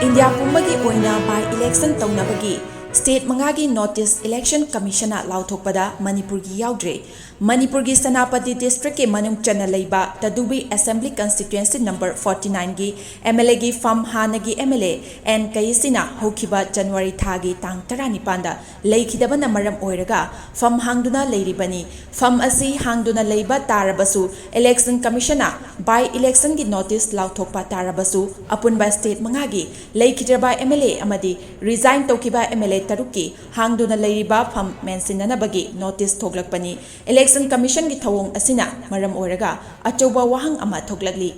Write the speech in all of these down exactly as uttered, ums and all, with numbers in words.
India ꯄꯨꯝꯕꯒꯤ ꯑꯣꯏꯅ by election ꯇꯧꯅꯕꯒꯤ state ꯃꯉꯥꯒꯤ notice election commissionꯅ ꯂꯥꯎꯊꯣꯛꯄꯗ ꯃꯅꯤꯄꯨꯔꯒꯤ ꯌꯥꯎꯗ꯭ꯔꯦ꯫ ꯃꯅꯤꯄꯨꯔꯒꯤ ꯁꯦꯅꯥꯄꯇꯤ districtꯀꯤ ꯃꯅꯨꯡ ꯆꯟꯅ ꯂꯩꯕ ꯇꯗꯨꯕꯤ assembly constituency number forty nineꯒꯤ MLAꯒꯤ fund ꯍꯥꯟꯅꯒꯤ MLA ꯑꯦꯟ ꯀꯩꯁꯤꯅ ꯍꯧꯈꯤꯕ January ꯊꯥꯒꯤ ꯇꯥꯡ ꯇꯔꯥꯅꯤꯄꯥꯟꯗ ꯂꯩꯈꯤꯗꯕꯅ ꯃꯔꯝ ꯑꯣꯏꯔꯒ fund ꯍꯥꯡꯗꯨꯅ ꯂꯩꯔꯤꯕꯅꯤ꯫ Fund ꯑꯁꯤ ꯍꯥꯡꯗꯨꯅ ꯂꯩꯕ ꯇꯥꯔꯕꯁꯨ, election commissionꯅ by electionꯒꯤ notice ꯂꯥꯎꯊꯣꯛꯄ ꯇꯥꯔꯕꯁꯨ, ꯑꯄꯨꯟꯕ state ꯃꯉꯥꯒꯤ ꯂꯩꯈꯤꯗ꯭ꯔꯕ MLA ꯑꯃꯗꯤ resign ꯇꯧꯈꯤꯕ MLA ꯇꯔꯨꯛꯀꯤ ꯍꯥꯡꯗꯨꯅ ꯂꯩꯔꯤꯕ fund ꯃꯦꯟꯁꯤꯟꯅꯅꯕꯒꯤ notice ꯊꯣꯛꯂꯛꯄꯅꯤ꯫ Election commissionꯒꯤ ꯊꯧꯑꯣꯡ ꯑꯁꯤꯅ ꯃꯔꯝ ꯑꯣꯏꯔꯒ ꯑꯆꯧꯕ ꯋꯥꯍꯪ ꯑꯃ ꯊꯣꯛꯂꯛꯂꯤ꯫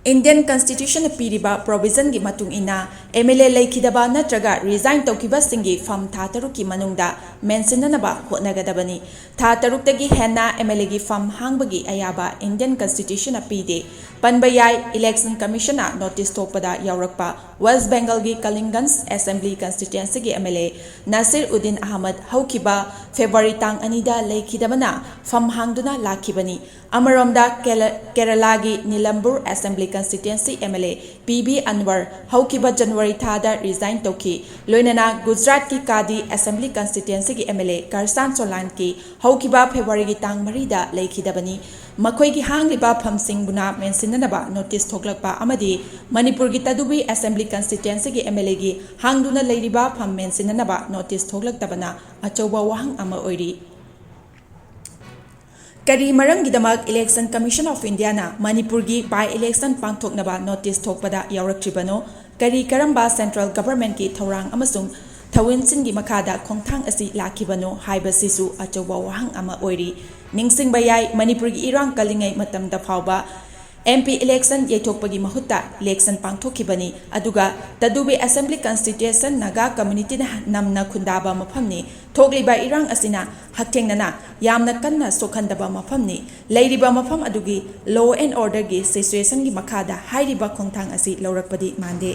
Indian constitutionꯅ ꯄꯤꯔꯤꯕ provisionꯒꯤ ꯃꯇꯨꯡ ꯏꯟꯅ, MLA ꯂꯩꯈꯤꯗꯕ ꯅꯠꯇ꯭ꯔꯒ resign ꯇꯧꯈꯤꯕꯁꯤꯡꯒꯤ fund ꯊꯥ ꯇꯔꯨꯛꯀꯤ ꯃꯅꯨꯡꯗ ꯃꯦꯟꯁꯤꯟꯅꯅꯕ ꯍꯣꯠꯅꯒꯗꯕꯅꯤ꯫ ꯊꯥ ꯇꯔꯨꯛꯇꯒꯤ ꯍꯦꯟꯅ MLAꯒꯤ fund ꯍꯥꯡꯕꯒꯤ ꯑꯌꯥꯕ Indian constitutionꯅ ꯄꯤꯗꯦ꯫ ꯄꯟꯕ ꯌꯥꯏ, election commissionꯅ notice ꯊꯣꯛꯄꯗ ꯌꯥꯎꯔꯛꯄ West Bengalꯒꯤ ꯀꯂꯤꯡꯒꯟꯖ assembly constituencyꯒꯤ MLA ꯅꯁꯤꯔ ꯎꯗꯤꯟ ꯑꯍꯃꯗ ꯍꯧꯈꯤꯕ February ꯇꯥꯡ ꯑꯅꯤꯗ ꯂꯩꯈꯤꯗꯕꯅ fund ꯍꯥꯡꯗꯨꯅ ꯂꯥꯛꯈꯤꯕꯅꯤ꯫ ꯑꯃꯔꯣꯝꯗ, ꯀꯦꯂ-, ꯀꯦꯔꯂꯥꯒꯤ Nilambur assembly constituency MLA P B Anwar ꯍꯧꯈꯤꯕ January ꯊꯥꯗ resign ꯇꯧꯈꯤ꯫ ꯂꯣꯏꯅꯅ ꯒꯨꯖꯔꯥꯠꯀꯤ ꯀꯥꯗꯤ assembly constituencyꯒꯤ MLA ꯀꯔꯁꯥꯟ ꯁꯣꯂꯥꯟꯀꯤ ꯍꯧꯈꯤꯕ Februaryꯒꯤ ꯇꯥꯡ ꯃꯔꯤꯗ ꯂꯩꯈꯤꯗꯕꯅꯤ꯫ ꯃꯈꯣꯏꯒꯤ ꯍꯥꯡꯂꯤꯕ fundꯁꯤꯡꯕꯨꯅ ꯃꯦꯟꯁꯤꯟꯅꯅꯕ notice ꯊꯣꯛꯂꯛꯄ ꯑꯃꯗꯤ ꯃꯅꯤꯄꯨꯔꯒꯤ ꯇꯗꯨꯕꯤ assembly constituencyꯒꯤ MLAꯒꯤ ꯍꯥꯡꯗꯨꯅ ꯂꯩꯔꯤꯕ fund ꯃꯦꯟꯁꯤꯟꯅꯅꯕ notice ꯊꯣꯛꯂꯛꯇꯕꯅ ꯑꯆꯧꯕ ꯋꯥꯍꯪ ꯑꯃ ꯑꯣꯏꯔꯤ꯫ ꯀꯔꯤ ꯃꯔꯝꯒꯤꯗꯃꯛ Election Commission of Indiaꯅ ꯃꯅꯤꯄꯨꯔꯒꯤ by election ꯄꯥꯡꯊꯣꯛꯅꯕ notice ꯊꯣꯛꯄꯗ ꯌꯥꯎꯔꯛꯇ꯭ꯔꯤꯕꯅꯣ? ꯀꯔꯤ ꯀꯔꯝꯕ central governmentꯀꯤ ꯊꯧꯔꯥꯡ ꯑꯃꯁꯨꯡ ꯊꯧꯑꯣꯡꯁꯤꯡꯒꯤ ꯃꯈꯥꯗ ꯈꯣꯡꯊꯥꯡ ꯑꯁꯤ ꯂꯥꯛꯈꯤꯕꯅꯣ ꯍꯥꯏꯕꯁꯤꯁꯨ ꯑꯆꯧꯕ ꯋꯥꯍꯪ ꯑꯃ ꯑꯣꯏꯔꯤ꯫ ꯅꯤꯡꯁꯤꯡꯕ ꯌꯥꯏ, ꯃꯅꯤꯄꯨꯔꯒꯤ ꯏꯔꯥꯡ ꯀꯜꯂꯤꯉꯩ ꯃꯇꯝꯗ ꯐꯥꯎꯕ MP election ꯌꯩꯊꯣꯛꯄꯒꯤ ꯃꯍꯨꯠꯇ election ꯄꯥꯡꯊꯣꯛꯈꯤꯕꯅꯤ꯫ ꯑꯗꯨꯒ ꯇꯗꯨꯕꯤ assembly constituency Naga communityꯅ ꯅꯝꯅ ꯈꯨꯟꯗꯥꯕ ꯃꯐꯝꯅꯤ꯫ ꯊꯣꯛꯂꯤꯕ ꯏꯔꯥꯡ ꯑꯁꯤꯅ ꯍꯛꯊꯦꯡꯅꯅ ꯌꯥꯝꯅ ꯀꯟꯅ ꯁꯣꯛꯍꯟꯗꯕ ꯃꯐꯝꯅꯤ꯫ ꯂꯩꯔꯤꯕ ꯃꯐꯝ ꯑꯗꯨꯒꯤ law and orderꯒꯤ situationꯒꯤ ꯃꯈꯥꯗ ꯍꯥꯏꯔꯤꯕ ꯈꯣꯡꯊꯥꯡ ꯑꯁꯤ ꯂꯧꯔꯛꯄꯗꯤ ꯃꯥꯟꯗꯦ꯫